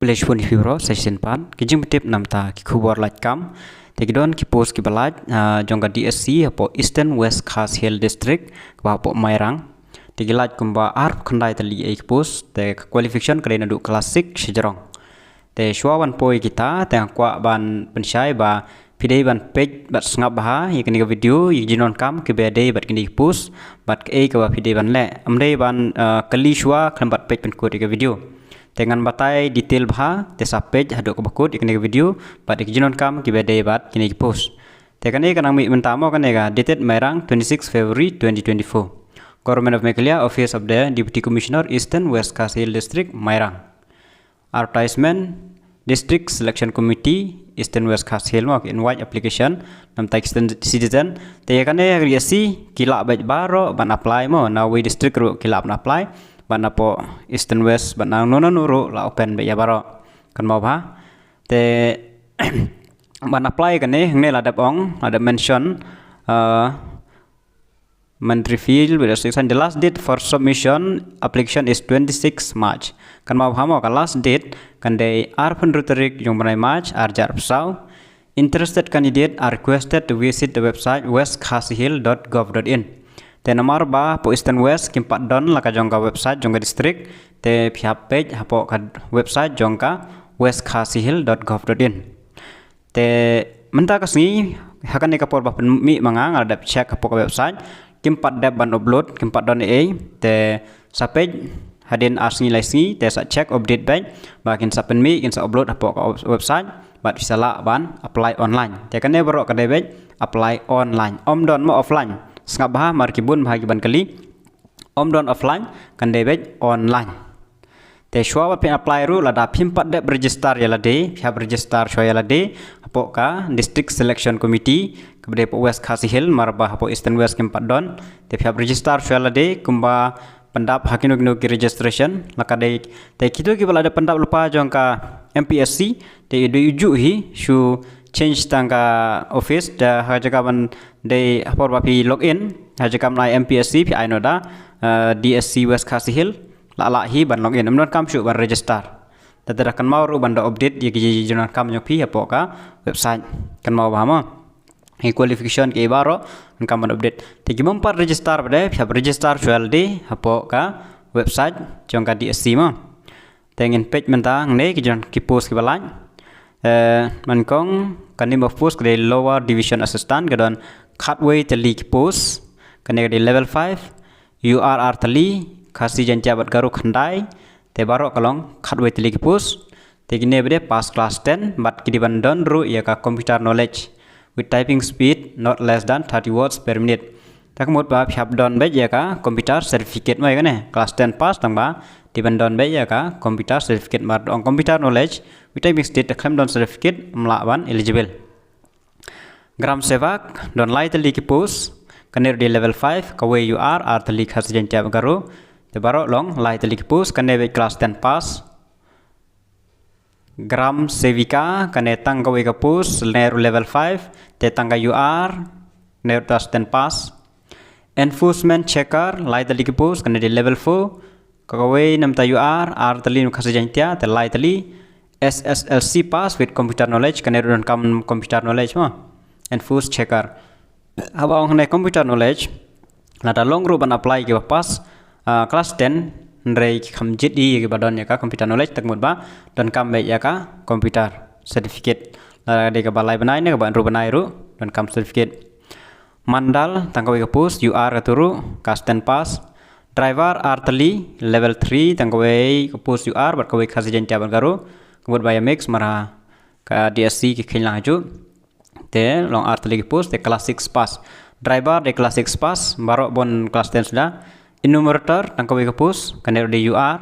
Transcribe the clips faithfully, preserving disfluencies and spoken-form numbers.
Khublei shibun ïa phi baroh sa shisien pat ki jingpyntip namar ki khubor lait kam. Te ki don ki post kiba lait, ah, jong ka D S C hapoh Eastern West Khasi Hills District, kaba hapoh Mairang. Te ki lait kumba arphew khyndai tylli ei ki post, te ka qualification ka dei naduh class six shajrong. Te shuwa ban poi kita, te nga kwah ban pynshai ba phi dei ban peit bad sngap bha ïa kane ka video, ïa ki jingdonkam kiba dei bad kine ki post, bad kaei kaba phi dei ban leh. Ym dei ban, ah, kylli shuwa khlem bad peit pynkut ïa ka video. Te ngan batai detail bha, te sa peit haduh kaba kut ïa kane ka video, bad ïa ki jingdonkam kiba dei bad kine ki post. Te kane ka nang mih mynta mo, kane ka dated Mairang, twenty-six February twenty twenty-four. Government of Meghalaya, Office of the Deputy Commissioner, Eastern West Khasi Hills District, Mairang. Advertisement, District Selection Committee, Eastern West Khasi Hills, mo, invite application namar ki citizen. Te ïa kane ha ka D S C ki lah beit baroh ban apply mo, na uwei district ruh ki lah ban apply, bad napoh Eastern West, bad nangno nangno ruh la open beit ïa baroh. Kynmaw bha. Te ban apply kane, hangne la dep ong, la dep mention, uh, Mandri Field with restriction. The last date for submission application is twenty-six March. Kynmaw bha mo, ka last date kan dei arphew hynriew tarik jong u bnai March, ar hajar arphew saw. Interested candidate are requested to visit the website west khasi hills dot gov dot in. Te namar ba hapoh Eastern West kim pat don la ka jong ka website jong ka district, te phi hap peit hapoh ka website jong ka west khasi hills dot gov dot in. Te mynta ka sngi, ha kane ka por ba pynmih ma nga, nga la dep check hapoh ka website, kim pat dep ban upload, kim pat don ei ei. Te sa peit hadien ar sngi lai sngi, te sa check update beit ba kin sa pynmih, kin sa upload hapoh ka website, bad phi sa lah ban apply online. Te kane baroh ka dei beit apply online, ym don mo offline. Sngap bha, namar ki bun bha kiban kylli. Ym don offline, kan dei beit online. Te shuwa ba phin apply ruh, lada phim pat dep register ïa lade, phi hap register shuwa ïa lade hapoh ka District Selection Committee kaba dei hapoh West Khasi Hills, namar ba hapoh Eastern West kim pat don. Te phi hap register shuwa ïa lade kumba pyndap ha kino kino ki registration la ka dei. Te kito kiba la dep pyndap lypa jong ka M P S C, te i dei u juh hi, shu change tang ka office, da ha jaka ban dei ha por ba phi log in, ha jaka ban ai M P S C, phi ai noh da, eh, D S C West Khasi Hills, la lah hi ban log in. Ym donkam shuh ban register. Te te da kynmaw ruh ban da update ïa ki jingdonkam jong phi hapoh ka website. Kynmaw bha mo. Ïa ki qualification kiei baroh, donkam ban update. Te ki bym pat register pat de, phi hap register shuwa ïa lade hapoh ka website jong ka D S C mo. Te ngin peit mynta hangne ki jong ki post kiba lait. Eh, nyngkong, ka name of post ka dei Lower Division Assistant, ka don khatwei tylli ki post. Kane ka dei level five, U R ar tylli, Khasi, Jaiñtia bad Garo khyndai. Te baroh ka long khatwei tylli ki post. Te kine ba dei pass class ten, bad ki dei ban don ruh ïa ka computer knowledge with typing speed not less than thirty words per minute. Te ka mut ba phi hap don beit ïa ka computer certificate mo ïa kane. Class ten pass tang ba dei ban don beit ïa ka computer certificate, namar ong computer knowledge with typing speed, te khlem don certificate ym lah ban eligible. Gram Sevak, don lai tylli ki post, kane ruh dei level five, kawei U R, ar tylli Khasi, Jaiñtia bad Garo. Te baroh long lai tylli ki post, kane beit class ten pass. Gram Sevika, kane tang kawei ka post, kane ruh level five, te tang ka U R, kane ruh class ten pass. Enforcement Checker, lai tylli ki post, kane dei level four, kawei namar U R, ar tylli Khasi, Jaiñtia, te lai tylli. S S L C pass with computer knowledge, kane ruh donkam computer knowledge mo. Enforcement Checker. Haba ong hangne computer knowledge, lada long ruh ban apply kiba pass, ah, class ten, hynrei ki kham jied ïa kiba don ïa ka computer knowledge, te ka mut ba donkam beit ïa ka computer certificate. Lada dei kaba lai bnai ne kaba hynriew bnai ruh, donkam certificate. Mandal, tang kawei ka post, U R kato ruh, class ten pass. Driver, ar tylli, level three, tang kawei ka post U R, bad kawei Khasi, Jaiñtia bad Garo. Ka mut ba ïa mix, namar ha ka D S C ki kheiñ lang hajuh. Te long ar tylli ki post, te class six pass. Driver dei class six pass, baroh bun class ten suda. Enumerator, tang kawei ka post, kane ruh dei U R,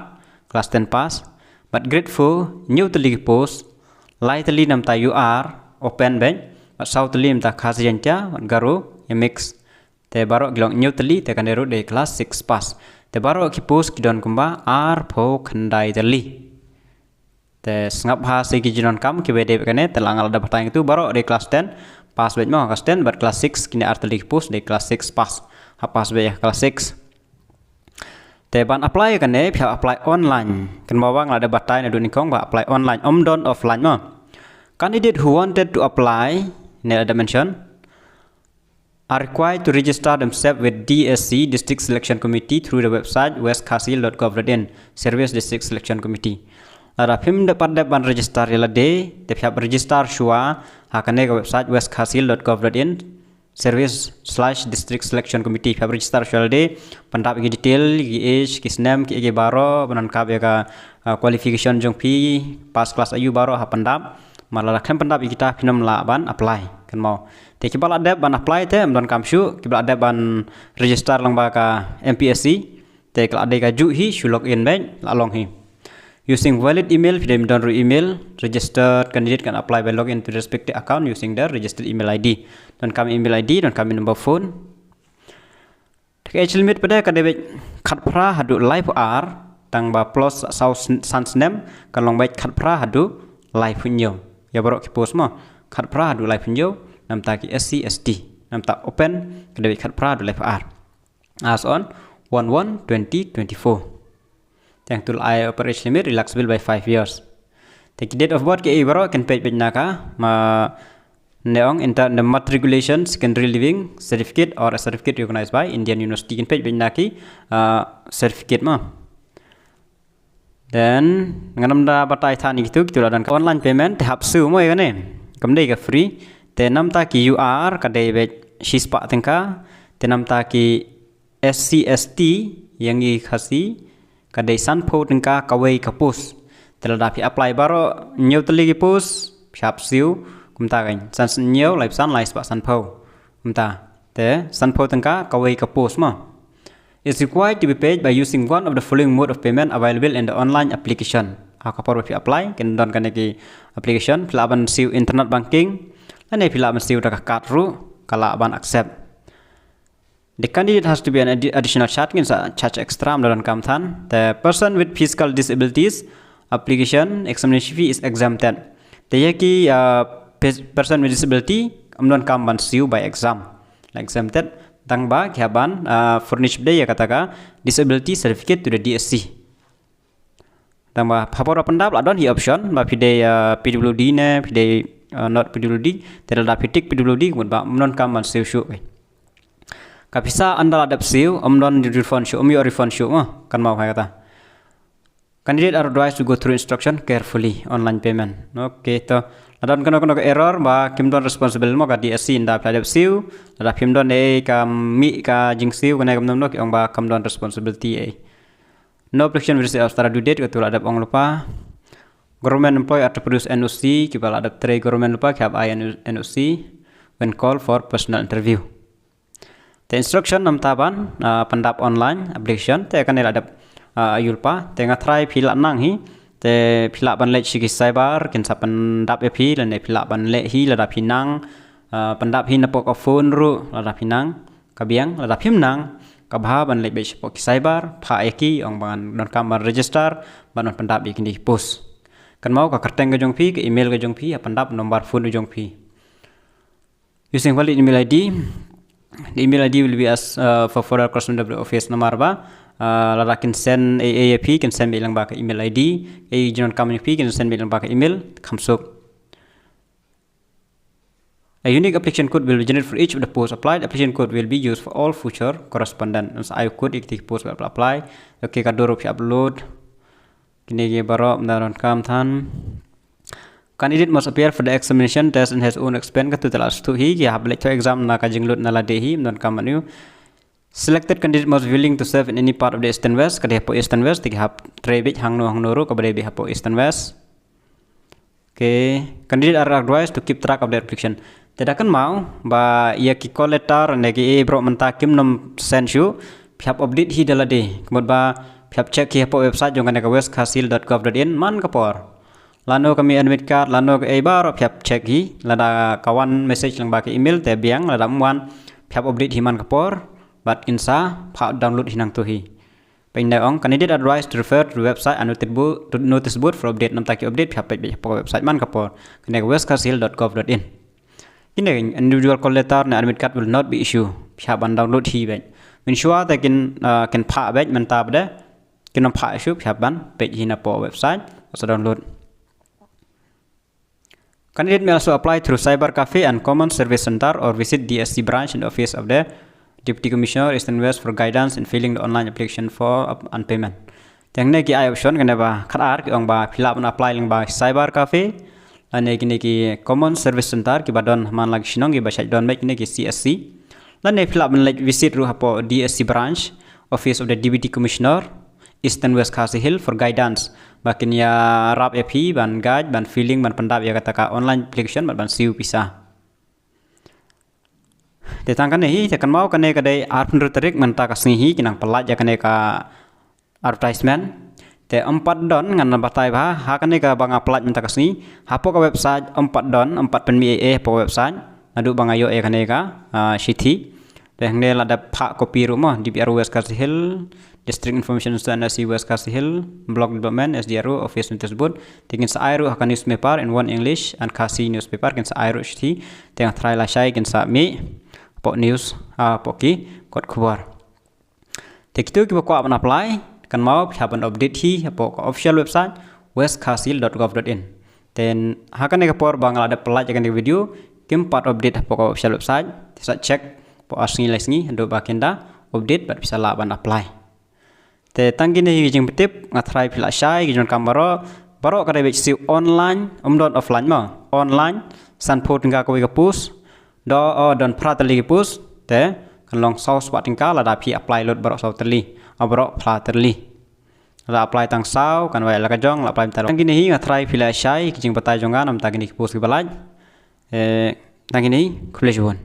class ten pass. Bad grade four, hynñiew tylli ki post, lai tylli namar U R, open beit, bad saw tylli namar Khasi, Jaiñtia bad Garo, ïa mix. Te baroh ki long hynñiew tylli, te kane ruh dei class six pass. Te baroh ki post ki don kumba arphew khyndai tylli. Te sngap bha sa ki jingdonkam kiba dei beit kane, te la nga la da batai ïa kito, baroh dei class ten pass beit mo, class ten bad class six, kine ar tylli ki post dei class six pass. Ha pass beit ïa class six. Te ban apply kane phi hap apply online. Kynmaw ba nga la dep batai naduh nyngkong ba apply online, ym don offline mo. Candidate who wanted to apply, ne la dep mention, are required to register themselves with D S C, District Selection Committee, through the website west khasi dot gov dot in, Service District Selection Committee. Lada phim dep pat dep ban register ïa lade, te phi hap register shuwa ha kane ka website west khasi dot gov dot in, service slash district selection committee. Phi hap register shuwa lade, pyndap ïa ki detail, ïa ki age, ki snem, ki age baroh, ban donkam ïa ka, ah, qualification jong phi, pass class aiu baroh, ha pyndap. Mar lada khlem pyndap ïa kita phin ym lah ban apply. Kynmaw. Te kiba la dep ban apply te ym donkam shuh, kiba la dep ban register lyngba ka M P S C. Te ka la dei kajuh hi, shu log in beit, la long hi. Using valid email, phi dei ban don ruh email, registered candidate can apply by login to the respective account using the registered email I D. Donkam email I D, donkam number phone. Te ka age limit pat ka dei beit khatphra haduh laiphew ar, tang ba plus saw san snem, kan long beit khatphra haduh laiphew hynñiew. Ïa baroh ki post mo, khatphra haduh laiphew hynñiew, namta ki S C, S T, namta open, ka dei beit khatphra haduh laiphew ar. As on one one twenty twenty-four. Te hangtu la ai upper age limit relaxable by five years. Te ki date of birth ki ei baroh kin peit beit na ka, ma ne ong, enter the matriculation secondary leaving certificate or a certificate recognized by Indian university, kin peit beit na ki, ah, certificate mo. Then ngan ym da batai than ïa kitu, kitu la don ka online payment, te hap siew mo ïa kane. Kam dei ka free. Te namta ki U R ka dei beit shispah tyngka. Te namta ki S C S T, ïa ngi Khasi, ka dei sanphew tyngka kawei ka post. Te lada phi apply baroh hynñiew tylli ki post, phi hap siew kumta kan, san hynñiew, laiphew san, laispah sanphew. Kumta. Te sanphew tyngka kawei ka post mo. Is required to be paid by using one of the following mode of payment available in the online application. Ha ka por ba phi apply, kin don kane ki application, phi lah ban siew internet banking, lane phi lah ban siew da ka card ruh, ka lah ban accept. The candidate has to be an addi- additional charge, ngin sa charge extra, ym da donkam than. The person with physical disabilities application examination fee is exempted. Te ïa ki, uh, pers- person with disability, ym donkam ban siew bai exam. Like exempted, tang ba ki hap ban, uh, furnish beit ïa kata ka disability certificate to the D S C. Tang ba ha por ba pyndap la don hi option, ba phi dei, uh, P W D ne, phi dei, uh, not P W D, te lada phi tick P W D, ka mut ba ym donkam ban siew shuh. Ka pisa ynda la dep siew, ym don refund shuh, ym ïoh refund shuh mo, kynmaw ha kata. Candidate are advised to go through instruction carefully, online payment. Okay, to. Lada don kano kano ka error, ba kim don responsible mo ka D S C ynda phi la dep siew, lada phim don ei ka mih ka jingsiew, kane kam don, ki ong ba kam don responsibility ei. No application will receive after due date, katu la dep ong lypa. Government employee are to produce N O C, kiba la dep trei government lypa ki hap ai N O C when called for personal interview. Te instruction namta ban, ah, pyndap online application, te kane la dep, ah, aiu lypa, te nga tharai phi lah nang hi, te phi lah ban leit sha ki cyber, kin sa pyndap ïa phi, lane phi lah ban leit hi lada phi nang, ah, pyndap hi napoh ka phone ruh lada phi nang. Ka biang, lada phim nang, ka bha ban leit beit shapoh ki cyber, phah ïa ki, ong ban donkam ban register, ban wan pyndap ïa kine ki post. Kynmaw ka kyrteng ka jong phi, ka email ka jong phi, ha pyndap number phone ka jong phi. Using valid email I D, the email I D will be as, uh, for further correspondence with the office, namar ba, uh, lada kin send ei ei ïa phi, kin send beit lyngba ka email I D, ei jingdonkam jong phi, kin send beit lyngba ka email, kham suk. A unique application code will be generated for each of the posts applied. Application code will be used for all future correspondent. Sa ai code ïa kito ki post ba apply. Okay, ka dur ba phi upload. Kine ki baroh ym da donkam than. Candidate must appear for the examination test in his own expense. Katu te la sdang hi, ki hap leit thoh exam na ka jinglut na lade hi, ym donkam ban ïoh. Selected candidate must be willing to serve in any part of the Eastern West. Ka dei hapoh Eastern West, te ki hap trei beit hangno hangno ruh, kaba dei beit hapoh Eastern West. Okay, candidate are advised to keep track of their application. Te da kynmaw ba ïa ki call letter ne ki ei baroh mynta kim nym send shuh, phi hap update hi da lade. Ka mut ba phi hap check hi hapoh website jong kane ka west khasi dot gov dot in man ka por. Lano ka mih admit card, lano ka ei baroh phi hap check hi, lada ka wan message lyngba ka email te biang, lada ym wan phi hap update hi man ka por, bad kin sa phah download hi nangto hi. Pynda ong, candidate advised to refer to the website and notice board, to notice board for update. Namta ki update phi hap peit beit hapoh website man ka por, kane ka west khasi dot gov dot in. Kine individual call letter ne admit card will not be issue. Phi hap ban download hi beit. Mynshuwa te kin, ah, kin phah beit, mynta pat de kin ym phah shuh, hap ban peit hi na poh website, sa download. Candidate may also apply through Cyber Cafe and Common Service Center or visit D S C branch and office of the Deputy Commissioner, Eastern West for guidance in filling the online application form and payment. Te hangne ki ai option, kane ba khatar ki ong ba phi lah ban apply lyngba Cyber Cafe, lane kine ki Common Service Center kiba don man la ki shnong kiba shait don beit, kine ki C S C. Lane phi lah ban leit visit ruh hapoh D S C branch, office of the Deputy Commissioner, Eastern West Khasi Hills for guidance, ba kin ïarap ïa phi ban guide, ban filling, ban pyndap ïa kata ka online application bad ban siew pisa. Te tang kane hi, te kynmaw kane ka dei arphew hynriew tarik mynta ka sngi hi ki nang pyllait ïa kane ka advertisement. Te ym pat don, ngan batai bha ha kane kaba nga pyllait mynta ka sngi, hapoh ka website ym pat don, ym pat pynmih ei ei hapoh ka website naduh ba nga ïoh ïa kane ka, ah, shithi. Te hangne la dep phah copy ruh mo, D P R O West Khasi Hills, District Information Institute, N S C West Khasi Hills, Block Development, S D R O Office Notice Board. Te kin sa ai ruh ha ka newspaper in One English and Khasi newspaper, kin sa ai ruh shithi. Te nga tharai lashai kin sa mih hapoh news, ah, hapoh ki kot khubor. Te kito kiba kwah ban apply, kynmaw phi hap ban update hi hapoh ka official website west khasi hills dot gov dot in. Te ha kane ka por ba nga la dep pyllait ïa kane ka video, kim pat update hapoh ka official website. Te sa check hapoh ar sngi lai sngi haduh ba kin da update bad phi sa lah ban apply. Te tang kine hi ki jingpyntip, nga tharai phi la shai, ki jingdonkam baroh, baroh ka dei beit siew online, ym don offline mo, online, sanphew tyngka kawei ka post, do, o, don phra tylli ki post, te kan long saw spah tyngka lada phi apply lut baroh saw tylli, o, baroh phra tylli. Lada apply tang saw, kan wai la ka jong, la apply mynta. Tang kine hi nga tharai phi la shai ki jingbatai jong nga namar kine ki post kiba lait. Eh, tang kine hi, khublei shibun.